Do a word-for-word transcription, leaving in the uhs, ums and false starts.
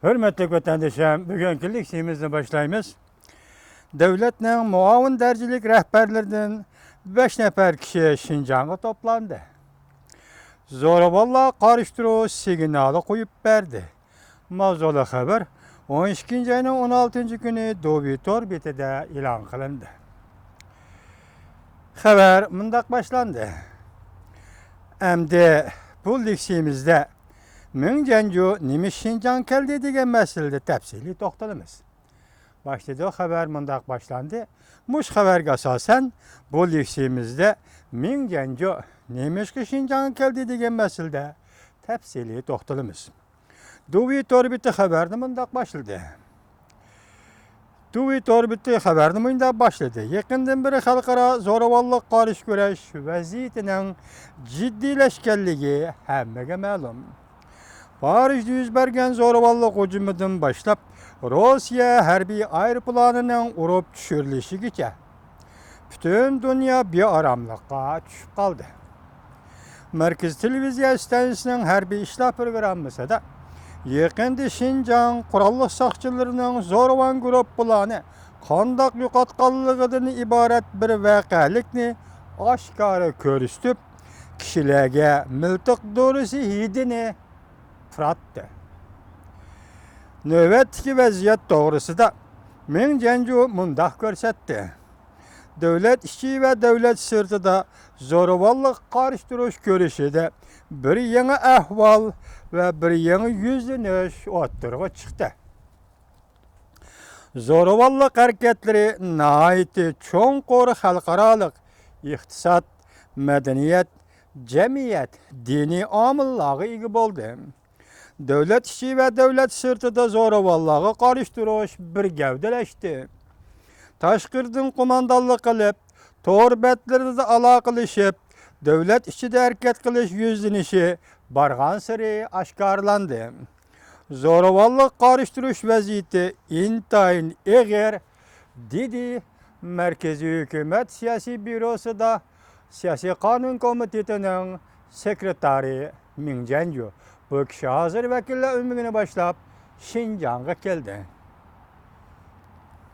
ھۆرمەتلىك ۋەتەندىشىم، بۈگۈنكى لېكسىيىمىزنى باشلايمىز. دۆلەتنىڭ مۇئاۋىن دەرىجىلىك رەھبەرلىرىدىن بەش نەپەر كىشى شىنجاڭغا توپلاندى. زورىۋاللار قارشى تۇرۇش سىگنالى قويۇپ بەردى. ماۋزۇلۇق خەۋەر ئون ئىككىنچى ئاينىڭ ئون ئالتىنچى كۈنى دۇۋى تور بېتىدە ئېلان قىلىندى. خەۋەر مۇنداق باشلاندى. ئەمدى بۇ لېكسىيىمىزدە مىڭ جيەنجۇ نېمە شىنجاڭ كەلدى دېگەن مەسىلىدە تەپسىلىي توختىلىمىز. باشلىدۇق، خەۋەر مۇنداق باشلاندى. مۇشۇ خەۋەرگە ئاساسەن، بۇ لېكسىيىمىزدە مىڭ جيەنجۇ نېمىشقا شىنجاڭغا كەلدى دېگەن مەسىلىدە تەپسىلىي توختىلىمىز. دۇۋى تور بېتى خەۋەرنى مۇنداق باشلىدى. دۇۋى تور بېتى خەۋەرنى مۇنداق باشلىدى. يېقىندىن بېرى خەلقئارا زورىۋاللىققا قارشى كۈرەش ۋەزىيىتىنىڭ جىددىيلەشكەنلىكى ھەممىگە مەلۇم. پارىژدا يۈز بەرگەن زورىۋاللىق ھۇجۇمىدىن باشلاپ، روسىيە ھەربىي ئايروپىلانىنىڭ ئۇرۇپ چۈشۈرۈلۈشىگىچە پۈتۈن دۇنيا بىئاراملىققا چۈشۈپ قالدى. مەركىزىي تېلېۋىزىيە ئىستانسىسىنىڭ ھەربىي ئىشلار پروگراممىسىدا يېقىندا شىنجاڭ قوراللىق ساقچىلىرىنىڭ زورىۋان گۇرۇپپىلارنى قانداق يوقاتقانلىقىدىن ئىبارەت بىر ۋەقەلىكنى ئاشكارا كۆرسىتىپ، كىشىلەرگە مىلتىق دورىسى ھىدىنى پۇراتتى. نۆۋەتتىكى ۋەزىيەت توغرىسىدا مىڭ جيەنجۇ مۇنداق كۆرسەتتى. دۆلەت ئىچى ۋە دۆلەت سىرتىدا زورىۋاللىققا قارشى تۇرۇش كۈرىشىدە بىر يېڭى ئەھۋال ۋە بىر يېڭى يۈزلىنىش ئوتتۇرىغا چىقتى. زورىۋاللىق ھەرىكەتلىرى ناھايىتى چوڭقۇر خەلقئارالىق ئىقتىساد، مەدەنىيەت، جەمئىيەت، دىنىي ئامىللارغا ئىگە بولدى. دۆلەت ئىچى ۋە دۆلەت سىرتىدا زورىۋاللارغا قارشى تۇرۇش بىر گەۋدىلەشتى. تاشقىرىدىن قوماندانلىق قىلىپ، تور بەتلىرىدە ئالاقىلىشىپ، دۆلەت ئىچىدە ھەرىكەت قىلىش يۈزلىنىشى بارغانسېرى ئاشكارىلاندى. زورىۋاللىققا قارشى تۇرۇش ۋەزىيىتى ئىنتايىن ئېغىر، دېدى مەركىزىي ھۆكۈمەت سىياسىي بيۇروسىدا سىياسىي قانۇن كومىتېتىنىڭ سېكرېتارى مىڭ جيەنجۇ. بۇ كىشى ھازىر ۋەكىللەر ئۆمىكىنى باشلاپ، شىنجاڭغا كەلدى.